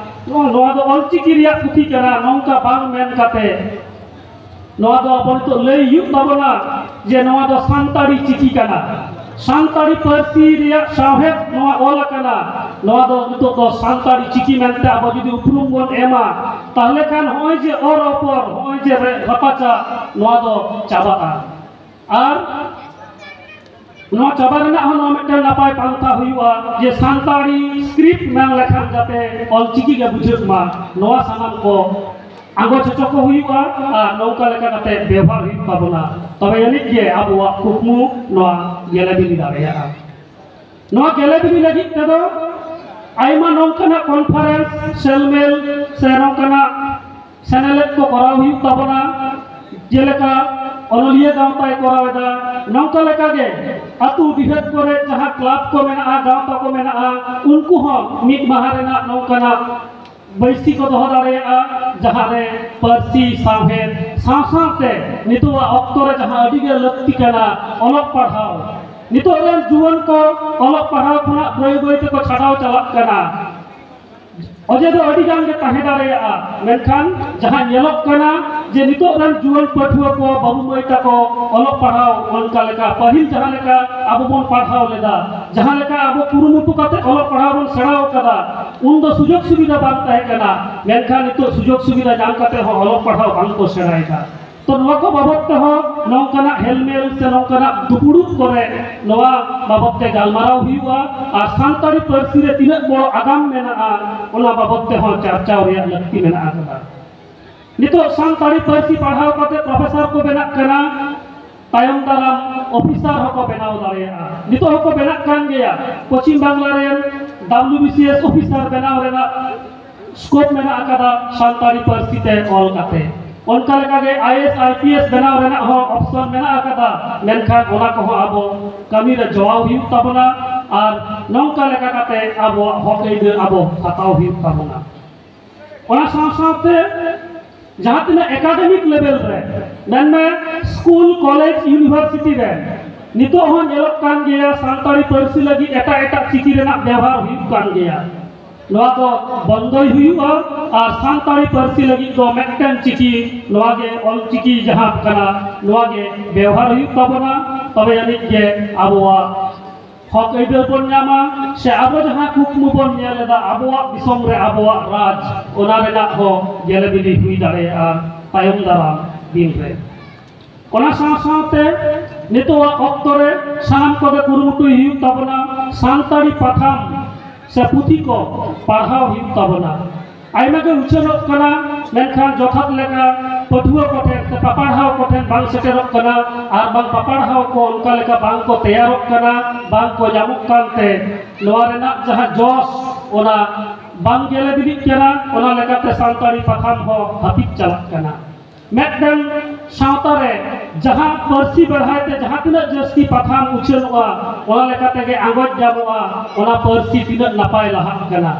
ᱱᱚᱣᱟ ᱱᱚᱣᱟ ᱫᱚ ᱚᱞᱪᱤᱠᱤ ᱨᱮᱭᱟᱜ ᱯᱩᱛᱷᱤ ᱠᱟᱱᱟ, ᱱᱚᱝᱠᱟ ᱵᱟᱝ ᱢᱮᱱ ᱠᱟᱛᱮ ᱱᱚᱣᱟ ᱫᱚ ᱟᱵᱚ ᱱᱤᱛᱚᱜ ᱞᱟᱹᱭ ᱦᱩᱭᱩᱜ ᱛᱟᱵᱚᱱᱟ ᱡᱮ ᱱᱚᱣᱟ ᱫᱚ ᱥᱟᱱᱛᱟᱲᱤ ᱪᱤᱠᱤ ᱠᱟᱱᱟ᱾ ᱥᱟᱱᱛᱟᱲᱤ ᱯᱟᱹᱨᱥᱤ ᱨᱮᱭᱟᱜ ᱥᱟᱶᱦᱮᱫ ᱱᱚᱣᱟ ᱚᱞ ᱟᱠᱟᱱᱟ᱾ ᱱᱚᱣᱟ ᱫᱚ ᱱᱤᱛᱚᱜ ᱫᱚ ᱥᱟᱱᱛᱟᱲᱤ ᱪᱤᱠᱤ ᱢᱮᱱᱛᱮ ᱟᱵᱚ ᱡᱩᱫᱤ ᱩᱯᱨᱩᱢ ᱵᱚᱱ ᱮᱢᱟ, ᱛᱟᱦᱚᱞᱮ ᱠᱷᱟᱱ ᱱᱚᱜᱼᱚᱭ ᱡᱮ ᱚᱨ ᱚᱯᱚᱨ, ᱱᱚᱜᱼᱚᱭ ᱡᱮ ᱨᱮ-, ᱨᱟᱯᱟᱪᱟᱜ, ᱱᱚᱣᱟ ᱫᱚ ᱪᱟᱵᱟᱜᱼᱟ᱾ ᱟᱨ ᱱᱚᱣᱟ ᱪᱟᱵᱟ ᱨᱮᱱᱟᱜ ᱦᱚᱸ ᱱᱚᱣᱟ ᱢᱤᱫᱴᱮᱱ ᱱᱟᱯᱟᱭ ᱯᱟᱱᱛᱷᱟ ᱦᱩᱭᱩᱜᱼᱟ ᱡᱮ ᱥᱟᱱᱛᱟᱲᱤ ᱥᱠᱨᱤᱯᱴ ᱢᱮᱱ ᱞᱮᱠᱷᱟᱱ ᱡᱟᱛᱮ ᱚᱞᱪᱤᱠᱤ ᱜᱮ ᱵᱩᱡᱷᱟᱹᱜ ᱢᱟ, ᱱᱚᱣᱟ ᱥᱟᱱᱟᱢ ᱠᱚ ᱟᱸᱜᱚᱪ ᱦᱚᱪᱚ ᱠᱚ ᱦᱩᱭᱩᱜᱼᱟ ᱟᱨ ᱱᱚᱝᱠᱟ ᱞᱮᱠᱟ ᱠᱟᱛᱮ ᱵᱮᱣᱦᱟᱨ ᱦᱩᱭᱩᱜ ᱛᱟᱵᱚᱱᱟ, ᱛᱚᱵᱮ ᱟᱹᱱᱤᱡ ᱜᱮ ᱟᱵᱚᱣᱟᱜ ᱠᱩᱠᱢᱩ ᱱᱚᱣᱟ ᱜᱮᱞᱮ ᱵᱤᱞᱤ ᱫᱟᱲᱮᱭᱟᱜᱼᱟ᱾ ᱱᱚᱣᱟ ᱜᱮᱞᱮ ᱵᱤᱞᱤ ᱞᱟᱹᱜᱤᱫ ᱛᱮᱫᱚ ᱟᱭᱢᱟ ᱱᱚᱝᱠᱟᱱᱟᱜ ᱠᱚᱱᱯᱷᱟᱨᱮᱱᱥ, ᱥᱮᱞᱢᱮᱞ ᱥᱮ ᱱᱚᱝᱠᱟᱱᱟᱜ ᱥᱮᱱᱮᱞᱮᱫ ᱠᱚ ᱠᱚᱨᱟᱣ ᱦᱩᱭᱩᱜ ᱛᱟᱵᱚᱱᱟ᱾ ᱡᱮᱞᱮᱠᱟ ᱚᱱᱚᱞᱤᱭᱟᱹ ᱜᱟᱶᱛᱟᱭ ᱠᱚᱨᱟᱣ ᱮᱫᱟ, ᱱᱚᱝᱠᱟ ᱞᱮᱠᱟᱜᱮ ᱟᱹᱛᱩ ᱰᱤᱦᱟᱹᱛ ᱠᱚᱨᱮ ᱡᱟᱦᱟᱸ ᱠᱞᱟᱵᱽ ᱠᱚ ᱢᱮᱱᱟᱜᱼᱟ, ᱜᱟᱶᱛᱟ ᱠᱚ ᱢᱮᱱᱟᱜᱼᱟ, ᱩᱱᱠᱩ ᱦᱚᱸ ᱢᱤᱫ ᱢᱟᱦᱟ ᱨᱮᱱᱟᱜ ᱱᱚᱝᱠᱟᱱᱟᱜ ᱵᱟᱹᱭᱥᱤ ᱠᱚ ᱫᱚᱦᱚ ᱫᱟᱲᱮᱭᱟᱜᱼᱟ, ᱡᱟᱦᱟᱸ ᱨᱮ ᱯᱟᱹᱨᱥᱤ, ᱥᱟᱶᱦᱮᱫ ᱥᱟᱶ ᱥᱟᱶᱛᱮ ᱱᱤᱛᱚᱜᱟᱜ ᱚᱠᱛᱚ ᱨᱮ ᱡᱟᱦᱟᱸ ᱟᱹᱰᱤ ᱜᱮ ᱞᱟᱹᱠᱛᱤ ᱠᱟᱱᱟ, ᱚᱞᱚᱜ ᱯᱟᱲᱦᱟᱣ, ᱱᱤᱛᱚᱜ ᱨᱮᱱ ᱡᱩᱣᱟᱹᱱ ᱠᱚ ᱚᱞᱚᱜ ᱯᱟᱲᱦᱟᱣ ᱠᱷᱚᱱᱟᱜ ᱵᱟᱹᱭ ᱵᱟᱹᱭ ᱛᱮᱠᱚ ᱪᱷᱟᱰᱟᱣ ᱪᱟᱞᱟᱜ ᱠᱟᱱᱟ᱾ ᱚᱡᱮ ᱫᱚ ᱟᱹᱰᱤ ᱜᱟᱱ ᱜᱮ ᱛᱟᱦᱮᱸ ᱫᱟᱲᱮᱭᱟᱜᱼᱟ, ᱢᱮᱱᱠᱷᱟᱱ ᱡᱟᱦᱟᱸ ᱧᱮᱞᱚᱜ ᱠᱟᱱᱟ ᱡᱮ ᱱᱤᱛᱚᱜ ᱨᱮᱱ ᱡᱩᱣᱟᱹᱱ ᱯᱟᱹᱴᱷᱩᱣᱟᱹ ᱠᱚ, ᱵᱟᱹᱵᱩ ᱢᱟᱹᱭ ᱛᱟᱠᱚ ᱚᱞᱚᱜ ᱯᱟᱲᱦᱟᱣ ᱚᱱᱠᱟ ᱞᱮᱠᱟ ᱯᱟᱹᱦᱤᱞ ᱡᱟᱦᱟᱸ ᱞᱮᱠᱟ ᱟᱵᱚ ᱵᱚᱱ ᱯᱟᱲᱦᱟᱣ ᱞᱮᱫᱟ, ᱡᱟᱦᱟᱸ ᱞᱮᱠᱟ ᱟᱵᱚ ᱠᱩᱨᱩᱢᱩᱴᱩ ᱠᱟᱛᱮ ᱚᱞᱚᱜ ᱯᱟᱲᱦᱟᱣ ᱵᱚᱱ ᱥᱮᱬᱟᱣ ᱠᱟᱫᱟ, ᱩᱱᱫᱚ ᱥᱩᱡᱳᱜᱽ ᱥᱩᱵᱤᱫᱷᱟ ᱵᱟᱝ ᱛᱟᱦᱮᱸ ᱠᱟᱱᱟ, ᱢᱮᱱᱠᱷᱟᱱ ᱱᱤᱛᱚᱜ ᱥᱩᱡᱳᱜᱽ ᱥᱩᱵᱤᱫᱷᱟ ᱧᱟᱢ ᱠᱟᱛᱮ ᱦᱚᱸ ᱚᱞᱚᱜ ᱯᱟᱲᱦᱟᱣ ᱵᱟᱝ ᱠᱚ ᱥᱮᱬᱟᱭᱮᱫᱟ᱾ ᱛᱚ ᱱᱚᱣᱟ ᱠᱚ ᱵᱟᱵᱚᱫ ᱛᱮᱦᱚᱸ ᱱᱚᱝᱠᱟᱱᱟᱜ ᱦᱮᱞᱢᱮᱞ ᱥᱮ ᱱᱚᱝᱠᱟᱱᱟᱜ ᱫᱩᱯᱲᱩᱵ ᱠᱚᱨᱮ ᱱᱚᱣᱟ ᱵᱟᱵᱚᱫ ᱛᱮ ᱜᱟᱞᱢᱟᱨᱟᱣ ᱦᱩᱭᱩᱜᱼᱟ ᱟᱨ ᱥᱟᱱᱛᱟᱲᱤ ᱯᱟᱹᱨᱥᱤ ᱨᱮ ᱛᱤᱱᱟᱹᱜ ᱵᱚᱲ ᱟᱜᱟᱢ ᱢᱮᱱᱟᱜᱼᱟ, ᱚᱱᱟ ᱵᱟᱵᱚᱫ ᱛᱮᱦᱚᱸ ᱪᱟᱨᱪᱟᱣ ᱨᱮᱭᱟᱜ ᱞᱟᱹᱠᱛᱤ ᱢᱮᱱᱟᱜ ᱟᱠᱟᱫᱟ᱾ ᱱᱤᱛᱚᱜ ᱥᱟᱱᱛᱟᱲᱤ ᱯᱟᱹᱨᱥᱤ ᱯᱟᱲᱦᱟᱣ ᱠᱟᱛᱮ ᱯᱨᱚᱯᱷᱮᱥᱚᱨ ᱠᱚ ᱵᱮᱱᱟᱜ ᱠᱟᱱᱟ, ᱛᱟᱭᱚᱢ ᱫᱟᱨᱟᱢ ᱚᱯᱷᱤᱥᱟᱨ ᱦᱚᱸᱠᱚ ᱵᱮᱱᱟᱣ ᱫᱟᱲᱮᱭᱟᱜᱼᱟ᱾ ᱱᱤᱛᱚᱜ ᱦᱚᱸᱠᱚ ᱵᱮᱱᱟᱜ ᱠᱟᱱ ᱜᱮᱭᱟ᱾ ᱯᱚᱪᱷᱤᱢ ᱵᱟᱝᱞᱟ ᱨᱮᱱ W B C S officer ᱵᱮᱱᱟᱣ ᱨᱮᱱᱟᱜ ᱥᱠᱳᱯ ᱢᱮᱱᱟᱜ ᱟᱠᱟᱫᱟ ᱥᱟᱱᱛᱟᱲᱤ ᱯᱟᱹᱨᱥᱤ ᱛᱮ ᱚᱞ ᱠᱟᱛᱮ᱾ ᱚᱱᱠᱟ ᱞᱮᱠᱟᱜᱮ I A S, I P S ᱵᱮᱱᱟᱣ ᱨᱮᱱᱟᱜ ᱦᱚᱸ ᱚᱯᱥᱚᱱ ᱢᱮᱱᱟᱜ ᱟᱠᱟᱫᱟ, ᱢᱮᱱᱠᱷᱟᱱ ᱚᱱᱟ ᱠᱚᱦᱚᱸ ᱟᱵᱚ ᱠᱟᱹᱢᱤ ᱨᱮ ᱡᱚᱲᱟᱣ ᱦᱩᱭᱩᱜ ᱛᱟᱵᱚᱱᱟ ᱟᱨ ᱱᱚᱝᱠᱟ ᱞᱮᱠᱟ ᱠᱟᱛᱮ ᱟᱵᱚᱣᱟᱜ ᱦᱚᱠ ᱟᱹᱭᱫᱟᱹᱨ ᱟᱵᱚ ᱦᱟᱛᱟᱣ ᱦᱩᱭᱩᱜ ᱛᱟᱵᱚᱱᱟ᱾ ᱚᱱᱟ ᱥᱟᱶ ᱥᱟᱶᱛᱮ ᱡᱟᱦᱟᱸ ᱛᱤᱱᱟᱹᱜ ᱮᱠᱟᱰᱮᱢᱤᱠ ᱞᱮᱵᱮᱞ ᱨᱮ, ᱢᱮᱱᱢᱮ ᱥᱠᱩᱞ, ᱠᱚᱞᱮᱡᱽ, ᱤᱭᱩᱱᱤᱵᱷᱟᱨᱥᱤᱴᱤ ᱨᱮ, ᱱᱤᱛᱚᱜ ᱦᱚᱸ ᱧᱮᱞᱚᱜ ᱠᱟᱱ ᱜᱮᱭᱟ ᱥᱟᱱᱛᱟᱲᱤ ᱯᱟᱹᱨᱥᱤ ᱞᱟᱹᱜᱤᱫ ᱮᱴᱟᱜ ᱮᱴᱟᱜ ᱪᱤᱠᱤ ᱨᱮᱱᱟᱜ ᱵᱮᱣᱦᱟᱨ ᱦᱩᱭᱩᱜ ᱠᱟᱱ ᱜᱮᱭᱟ᱾ ᱱᱚᱣᱟ ᱫᱚ ᱵᱚᱱᱫᱚᱭ ᱦᱩᱭᱩᱜᱼᱟ ᱟᱨ ᱥᱟᱱᱛᱟᱲᱤ ᱯᱟᱹᱨᱥᱤ ᱞᱟᱹᱜᱤᱫ ᱫᱚ ᱢᱤᱫᱴᱮᱱ ᱪᱤᱠᱤ, ᱱᱚᱣᱟ ᱜᱮ ᱚᱞ ᱪᱤᱠᱤ ᱡᱟᱦᱟᱸ ᱠᱟᱱᱟ, ᱱᱚᱣᱟ ᱜᱮ ᱵᱮᱣᱦᱟᱨ ᱦᱩᱭᱩᱜ ᱛᱟᱵᱚᱱᱟ, ᱛᱚᱵᱮ ᱟᱹᱱᱤᱡ ᱜᱮ ᱟᱵᱚᱣᱟᱜ ᱦᱚᱠ ᱟᱹᱭᱫᱟᱹᱨ ᱵᱚᱱ ᱧᱟᱢᱟ, ᱥᱮ ᱟᱵᱚ ᱡᱟᱦᱟᱸ ᱠᱩᱠᱢᱩ ᱵᱚᱱ ᱧᱮᱞ ᱮᱫᱟ ᱟᱵᱚᱣᱟᱜ ᱫᱤᱥᱚᱢ ᱨᱮ ᱟᱵᱚᱣᱟᱜ ᱨᱟᱡᱽ, ᱚᱱᱟ ᱨᱮᱱᱟᱜ ᱦᱚᱸ ᱜᱮᱞᱮ ᱵᱤᱞᱤ ᱦᱩᱭ ᱫᱟᱲᱮᱭᱟᱜᱼᱟ ᱛᱟᱭᱚᱢ ᱫᱟᱨᱟᱢ ᱫᱤᱱ ᱨᱮ᱾ ᱚᱱᱟ ᱥᱟᱶ ᱥᱟᱶᱛᱮ ᱱᱤᱛᱚᱜᱟᱜ ᱚᱠᱛᱚ ᱨᱮ ᱥᱟᱱᱟᱢ ᱠᱚᱜᱮ ᱠᱩᱨᱩᱢᱩᱴᱩᱭ ᱦᱩᱭᱩᱜ ᱛᱟᱵᱚᱱᱟ ᱥᱟᱱᱛᱟᱲᱤ ᱯᱟᱛᱷᱟᱢ ᱥᱮ ᱯᱩᱛᱷᱤ ᱠᱚ ᱯᱟᱲᱦᱟᱣ ᱦᱩᱭᱩᱜ ᱛᱟᱵᱚᱱᱟ᱾ ᱟᱭᱢᱟ ᱜᱮ ᱩᱪᱷᱟᱹᱱᱚᱜ ᱠᱟᱱᱟ, ᱢᱮᱱᱠᱷᱟᱱ ᱡᱚᱛᱷᱟᱛ ᱞᱮᱠᱟ ᱯᱟᱹᱴᱷᱩᱣᱟᱹ ᱠᱚᱴᱷᱮᱱ ᱥᱮ ᱯᱟᱯᱟᱲᱦᱟᱣ ᱠᱚᱴᱷᱮᱱ ᱵᱟᱝ ᱥᱮᱴᱮᱨᱚᱜ ᱠᱟᱱᱟ ᱟᱨ ᱵᱟᱝ ᱯᱟᱯᱟᱲᱦᱟᱣ ᱠᱚ ᱚᱱᱠᱟ ᱞᱮᱠᱟ ᱵᱟᱝ ᱠᱚ ᱛᱮᱭᱟᱨᱚᱜ ᱠᱟᱱᱟ, ᱵᱟᱝ ᱠᱚ ᱧᱟᱢᱚᱜ ᱠᱟᱱᱛᱮ ᱱᱚᱣᱟ ᱨᱮᱱᱟᱜ ᱡᱟᱦᱟᱸ ᱡᱚᱥ ᱚᱱᱟ ᱵᱟᱝ ᱜᱮᱞᱮ ᱵᱤᱞᱤᱜ ᱠᱟᱱᱟ᱾ ᱚᱱᱟ ᱞᱮᱠᱟᱛᱮ ᱥᱟᱱᱛᱟᱲᱤ ᱯᱟᱛᱷᱟᱢ ᱦᱚᱸ ᱦᱟᱹᱯᱤᱫ ᱪᱟᱞᱟᱜ ᱠᱟᱱᱟ᱾ ᱢᱤᱫᱴᱟᱝ ᱥᱟᱶᱛᱟ ᱨᱮ ᱡᱟᱦᱟᱸ ᱯᱟᱹᱨᱥᱤ ᱵᱮᱲᱦᱟᱭ ᱛᱮ ᱡᱟᱦᱟᱸ ᱛᱤᱱᱟᱹᱜ ᱡᱟᱹᱥᱛᱤ ᱯᱟᱛᱷᱟᱢ ᱩᱪᱷᱟᱹᱱᱚᱜᱼᱟ, ᱚᱱᱟ ᱞᱮᱠᱟ ᱛᱮᱜᱮ ᱟᱸᱜᱚᱪ ᱧᱟᱢᱚᱜᱼᱟ ᱚᱱᱟ ᱯᱟᱹᱨᱥᱤ ᱛᱤᱱᱟᱹᱜ ᱱᱟᱯᱟᱭ ᱞᱟᱦᱟᱜ ᱠᱟᱱᱟ᱾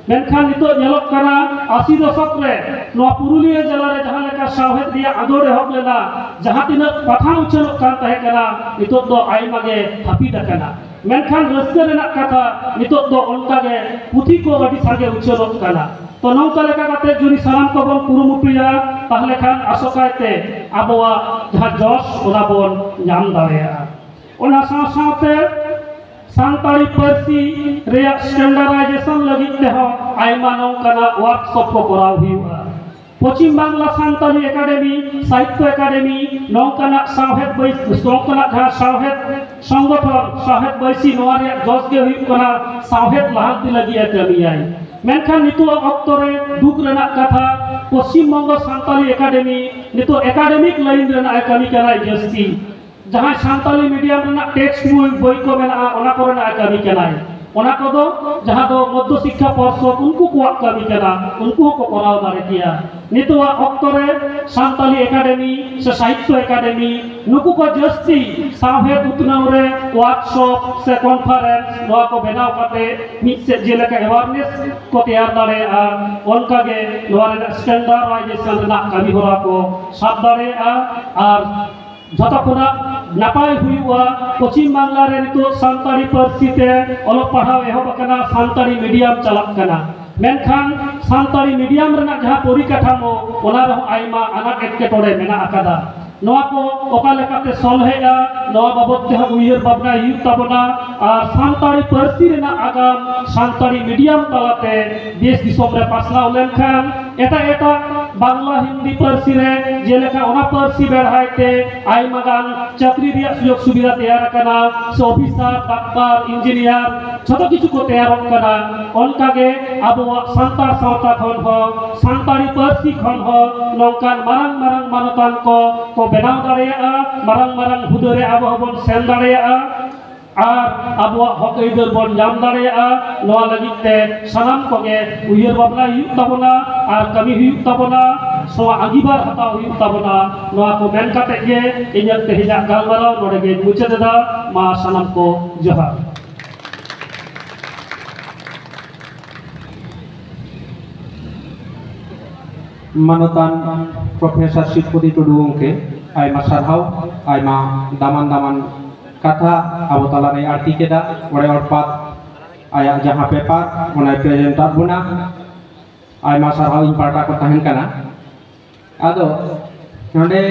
ᱢᱮᱱᱠᱷᱟᱱ ᱱᱤᱛᱚᱜ ᱧᱮᱞᱚᱜ ᱠᱟᱱᱟ, ᱟᱥᱤ ᱫᱚᱥᱚᱠ ᱨᱮ ᱱᱚᱣᱟ ᱯᱩᱨᱩᱞᱤᱭᱟᱹ ᱡᱮᱞᱟ ᱨᱮ ᱡᱟᱦᱟᱸ ᱞᱮᱠᱟ ᱥᱟᱶᱦᱮᱫ ᱨᱮᱭᱟᱜ ᱟᱸᱫᱳᱲ ᱮᱦᱚᱵ ᱞᱮᱱᱟ, ᱡᱟᱦᱟᱸ ᱛᱤᱱᱟᱹᱜ ᱯᱟᱛᱷᱟᱢ ᱩᱪᱷᱟᱹᱱᱚᱜ ᱠᱟᱱ ᱛᱟᱦᱮᱸ ᱠᱟᱱᱟ, ᱱᱤᱛᱚᱜ ᱫᱚ ᱟᱭᱢᱟ ᱜᱮ ᱦᱟᱹᱯᱤᱫ ᱟᱠᱟᱱᱟ᱾ ᱢᱮᱱᱠᱷᱟᱱ ᱨᱟᱹᱥᱠᱟᱹ ᱨᱮᱱᱟᱜ ᱠᱟᱛᱷᱟ, ᱱᱤᱛᱚᱜ ᱫᱚ ᱚᱱᱠᱟ ᱜᱮ ᱯᱩᱛᱷᱤ ᱠᱚ ᱟᱹᱰᱤ ᱥᱟᱸᱜᱮ ᱩᱪᱷᱟᱹᱱᱚᱜ ᱠᱟᱱᱟ᱾ ᱛᱚ, ᱱᱚᱝᱠᱟ ᱞᱮᱠᱟ ᱠᱟᱛᱮ ᱡᱩᱫᱤ ᱥᱟᱱᱟᱢ ᱠᱚᱵᱚᱱ ᱠᱩᱨᱩᱢᱩᱴᱩᱭᱟ, ᱛᱟᱦᱞᱮ ᱠᱷᱟᱱ ᱟᱥᱚᱠᱟᱭᱛᱮ ᱟᱵᱚᱣᱟᱜ ᱡᱟᱦᱟᱸ ᱡᱚᱥ, ᱚᱱᱟ ᱵᱚᱱ ᱧᱟᱢ ᱫᱟᱲᱮᱭᱟᱜᱼᱟ᱾ ᱚᱱᱟ ᱥᱟᱶ ᱥᱟᱶᱛᱮ ᱥᱟᱱᱛᱟᱲᱤ ᱯᱟᱹᱨᱥᱤ ᱨᱮᱭᱟᱜ standardization ᱞᱟᱹᱜᱤᱫ ᱛᱮᱦᱚᱸ ᱟᱭᱢᱟ ᱱᱚᱝᱠᱟᱱᱟᱜ workshop ᱠᱚ ᱠᱚᱨᱟᱣ ᱦᱩᱭᱩᱜᱼᱟ᱾ ᱯᱚᱪᱷᱤᱢ ᱵᱟᱝᱞᱟ ᱥᱟᱱᱛᱟᱲᱤ ᱮᱠᱟᱰᱮᱢᱤ, ᱥᱟᱦᱤᱛᱛᱚ ᱮᱠᱟᱰᱮᱢᱤ, ᱱᱚᱝᱠᱟᱱᱟᱜ ᱥᱟᱶᱦᱮᱫ ᱵᱟᱹᱭ-, ᱱᱚᱝᱠᱟᱱᱟᱜ ᱡᱟᱦᱟᱸ ᱥᱟᱶᱦᱮᱫ ᱥᱚᱝᱜᱚᱴᱷᱚᱱ, ᱥᱟᱶᱦᱮᱫ ᱵᱟᱹᱭᱥᱤ, ᱱᱚᱣᱟ ᱨᱮᱭᱟᱜ ᱡᱚᱥ ᱜᱮ ᱦᱩᱭᱩᱜ ᱠᱟᱱᱟ ᱥᱟᱶᱦᱮᱫ ᱞᱟᱦᱟᱱᱛᱤ ᱞᱟᱹᱜᱤᱫ ᱮ ᱠᱟᱹᱢᱤᱭᱟᱭ᱾ ᱢᱮᱱᱠᱷᱟᱱ ᱱᱤᱛᱚᱜ ᱚᱠᱛᱚ ᱨᱮ ᱫᱩᱠ ᱨᱮᱱᱟᱜ ᱠᱟᱛᱷᱟ, ᱯᱚᱪᱷᱤᱢ ᱵᱚᱝᱜᱚ ᱥᱟᱱᱛᱟᱲᱤ ᱮᱠᱟᱰᱮᱢᱤ ᱱᱤᱛᱚᱜ academic line ᱨᱮᱱᱟᱜ ᱮ ᱠᱟᱹᱢᱤ ᱠᱟᱱᱟᱭ ᱡᱟᱹᱥᱛᱤ᱾ ᱡᱟᱦᱟᱸᱭ ᱥᱟᱱᱛᱟᱲᱤ medium ᱨᱮᱱᱟᱜ text ᱵᱳᱭ, ᱵᱳᱭ ᱠᱚ ᱢᱮᱱᱟᱜᱼᱟ, ᱚᱱᱟ ᱠᱚᱨᱮᱱᱟᱜ ᱮ ᱠᱟᱹᱢᱤ ᱠᱟᱱᱟᱭ᱾ ᱚᱱᱟ ᱠᱚᱫᱚ ᱡᱟᱦᱟᱸ ᱫᱚ ᱢᱚᱫᱽᱫᱷᱚ ᱥᱤᱠᱠᱷᱟ ᱯᱚᱨᱥᱚᱫ, ᱩᱱᱠᱩ ᱠᱚᱣᱟᱜ ᱠᱟᱹᱢᱤ ᱠᱟᱱᱟ, ᱩᱱᱠᱩ ᱦᱚᱸᱠᱚ ᱠᱚᱨᱟᱣ ᱫᱟᱲᱮ ᱠᱮᱭᱟ᱾ ᱱᱤᱛᱚᱜᱟᱜ ᱚᱠᱛᱚ ᱨᱮ ᱥᱟᱱᱛᱟᱲᱤ ᱮᱠᱟᱰᱮᱢᱤ ᱥᱮ ᱥᱟᱦᱤᱛᱛᱚ ᱮᱠᱟᱰᱮᱢᱤ, ᱱᱩᱠᱩ ᱠᱚ ᱡᱟᱹᱥᱛᱤ ᱥᱟᱶᱦᱮᱫ ᱩᱛᱱᱟᱹᱣ ᱨᱮ workshop ᱥᱮ conference, ᱱᱚᱣᱟ ᱠᱚ ᱵᱮᱱᱟᱣ ᱠᱟᱛᱮ ᱢᱤᱫ ᱥᱮᱫ ᱡᱮᱞᱮᱠᱟ awareness ᱠᱚ ᱛᱮᱭᱟᱨ ᱫᱟᱲᱮᱭᱟᱜᱼᱟ, ᱚᱱᱠᱟ ᱜᱮ ᱱᱚᱣᱟ ᱨᱮᱱᱟᱜ standardization ᱨᱮᱱᱟᱜ ᱠᱟᱹᱢᱤ ᱦᱚᱨᱟ ᱠᱚ ᱥᱟᱵ ᱫᱟᱲᱮᱭᱟᱜᱼᱟ᱾ ᱟᱨ ᱡᱷᱚᱛᱚ ᱠᱷᱚᱱᱟᱜ ᱱᱟᱯᱟᱭ ᱦᱩᱭᱩᱜᱼᱟ, ᱯᱚᱪᱷᱤᱢ ᱵᱟᱝᱞᱟ ᱨᱮ ᱱᱤᱛᱚᱜ ᱥᱟᱱᱛᱟᱲᱤ ᱯᱟᱹᱨᱥᱤ ᱛᱮ ᱚᱞᱚᱜ ᱯᱟᱲᱦᱟᱣ ᱮᱦᱚᱵ ᱟᱠᱟᱱᱟ, ᱥᱟᱱᱛᱟᱲᱤ medium ᱪᱟᱞᱟᱜ ᱠᱟᱱᱟ, ᱢᱮᱱᱠᱷᱟᱱ ᱥᱟᱱᱛᱟᱲᱤ medium ᱨᱮᱱᱟᱜ ᱡᱟᱦᱟᱸ ᱯᱚᱨᱤᱠᱟᱴᱷᱟᱢᱳ, ᱚᱱᱟ ᱨᱮᱦᱚᱸ ᱟᱭᱢᱟ ᱟᱱᱟᱴ ᱮᱴᱠᱮᱴᱚᱬᱮ ᱢᱮᱱᱟᱜ ᱟᱠᱟᱫᱟ᱾ ᱱᱚᱣᱟ ᱠᱚ ᱚᱠᱟ ᱞᱮᱠᱟᱛᱮ ᱥᱚᱞᱦᱮᱜᱼᱟ, ᱱᱚᱣᱟ ᱵᱟᱵᱚᱫ ᱛᱮᱦᱚᱸ ᱩᱭᱦᱟᱹᱨ ᱵᱷᱟᱵᱽᱱᱟᱭ ᱦᱩᱭᱩᱜ ᱛᱟᱵᱚᱱᱟ᱾ ᱟᱨ ᱥᱟᱱᱛᱟᱲᱤ ᱯᱟᱹᱨᱥᱤ ᱨᱮᱱᱟᱜ ᱟᱜᱟᱢ ᱥᱟᱱᱛᱟᱲᱤ medium ᱛᱟᱞᱟᱛᱮ ᱫᱮᱥ ᱫᱤᱥᱚᱢ ᱨᱮ ᱯᱟᱥᱱᱟᱣ ᱞᱮᱱᱠᱷᱟᱱ, ᱮᱴᱟᱜ ᱮᱴᱟᱜ ᱵᱟᱝᱞᱟ, ᱦᱤᱱᱫᱤ ᱯᱟᱹᱨᱥᱤ ᱨᱮ ᱡᱮᱞᱮᱠᱟ ᱚᱱᱟ ᱯᱟᱹᱨᱥᱤ ᱵᱮᱲᱦᱟᱭ ᱛᱮ ᱟᱭᱢᱟ ᱜᱟᱱ ᱪᱟᱹᱠᱨᱤ ᱨᱮᱭᱟᱜ ᱥᱩᱡᱳᱜᱽ ᱥᱩᱵᱤᱫᱷᱟ ᱛᱮᱭᱟᱨ ᱟᱠᱟᱱᱟ, ᱥᱮ ᱚᱯᱷᱤᱥᱟᱨ, ᱰᱟᱠᱛᱟᱨ, ᱤᱧᱡᱤᱱᱤᱭᱟᱨ, ᱡᱷᱚᱛᱚ ᱠᱤᱪᱷᱩ ᱠᱚ ᱛᱮᱭᱟᱨᱚᱜ ᱠᱟᱱᱟ᱾ ᱚᱱᱠᱟᱜᱮ ᱟᱵᱚᱣᱟᱜ ᱥᱟᱱᱛᱟᱲ ᱥᱟᱶᱛᱟ ᱠᱷᱚᱱ ᱦᱚᱸ, ᱥᱟᱱᱛᱟᱲᱤ ᱯᱟᱹᱨᱥᱤ ᱠᱷᱚᱱ ᱦᱚᱸ ᱱᱚᱝᱠᱟᱱ ᱢᱟᱨᱟᱝ ᱢᱟᱨᱟᱝ ᱢᱟᱱᱚᱛᱟᱱ ᱠᱚ ᱠᱚ ᱵᱮᱱᱟᱣ ᱫᱟᱲᱮᱭᱟᱜᱼᱟ, ᱢᱟᱨᱟᱝ ᱢᱟᱨᱟᱝ ᱦᱩᱫᱟᱹ ᱨᱮ ᱟᱵᱚ ᱦᱚᱸᱵᱚᱱ ᱥᱮᱱ ᱫᱟᱲᱮᱭᱟᱜᱼᱟ᱾ ᱟᱨ ᱟᱵᱚᱣᱟᱜ ᱦᱚᱠ ᱟᱹᱭᱫᱟᱹᱨ ᱵᱚᱱ ᱧᱟᱢ ᱫᱟᱲᱮᱭᱟᱜᱼᱟ᱾ ᱱᱚᱣᱟ ᱞᱟᱹᱜᱤᱫ ᱛᱮ ᱥᱟᱱᱟᱢ ᱠᱚᱜᱮ ᱩᱭᱦᱟᱹᱨ ᱵᱷᱟᱵᱽᱱᱟᱭ ᱦᱩᱭᱩᱜ ᱛᱟᱵᱚᱱᱟ ᱟᱨ ᱠᱟᱹᱢᱤ ᱦᱩᱭᱩᱜ ᱛᱟᱵᱚᱱᱟ᱾ ᱱᱚᱣᱟ ᱟᱸᱜᱤᱵᱷᱟᱨ ᱦᱟᱛᱟᱣ ᱦᱩᱭᱩᱜ ᱛᱟᱵᱚᱱᱟ᱾ ᱱᱚᱣᱟ ᱠᱚ ᱢᱮᱱ ᱠᱟᱛᱮ ᱜᱮ ᱤᱧᱟᱹᱜ ᱛᱮᱦᱮᱧᱟᱜ ᱜᱟᱞᱢᱟᱨᱟᱣ ᱱᱚᱰᱮ ᱜᱮᱧ ᱢᱩᱪᱟᱹᱫ ᱮᱫᱟ᱾ ᱢᱟ ᱥᱟᱱᱟᱢ ᱠᱚ ᱡᱚᱦᱟᱨ᱾ ᱢᱟᱱᱚᱛᱟᱱ ᱯᱨᱚᱯᱷᱮᱥᱚᱨ ᱥᱤᱵᱽᱯᱚᱫᱤ ᱴᱩᱰᱩ ᱜᱚᱢᱠᱮ, ᱟᱭᱢᱟ ᱥᱟᱨᱦᱟᱣ, ᱟᱭᱢᱟ ᱫᱟᱢᱟᱱ ᱫᱟᱢᱟᱱ ᱠᱟᱛᱷᱟ ᱟᱵᱚ ᱛᱟᱞᱟᱨᱮ ᱟᱬᱛᱤ ᱠᱮᱫᱟ᱾ ᱚᱲᱮ ᱚᱲᱯᱟᱛ ᱟᱭᱟᱜ ᱡᱟᱦᱟᱸ ᱯᱮᱯᱟᱨ, ᱚᱱᱟᱭ ᱯᱨᱮᱡᱮᱱᱴ ᱟᱫ ᱵᱚᱱᱟ᱾ ᱟᱭᱢᱟ ᱥᱟᱨᱦᱟᱣ ᱤᱧ ᱯᱟᱦᱴᱟ ᱠᱷᱚᱱ ᱛᱟᱦᱮᱱ ᱠᱟᱱᱟ᱾ ᱟᱫᱚ ᱱᱚᱰᱮ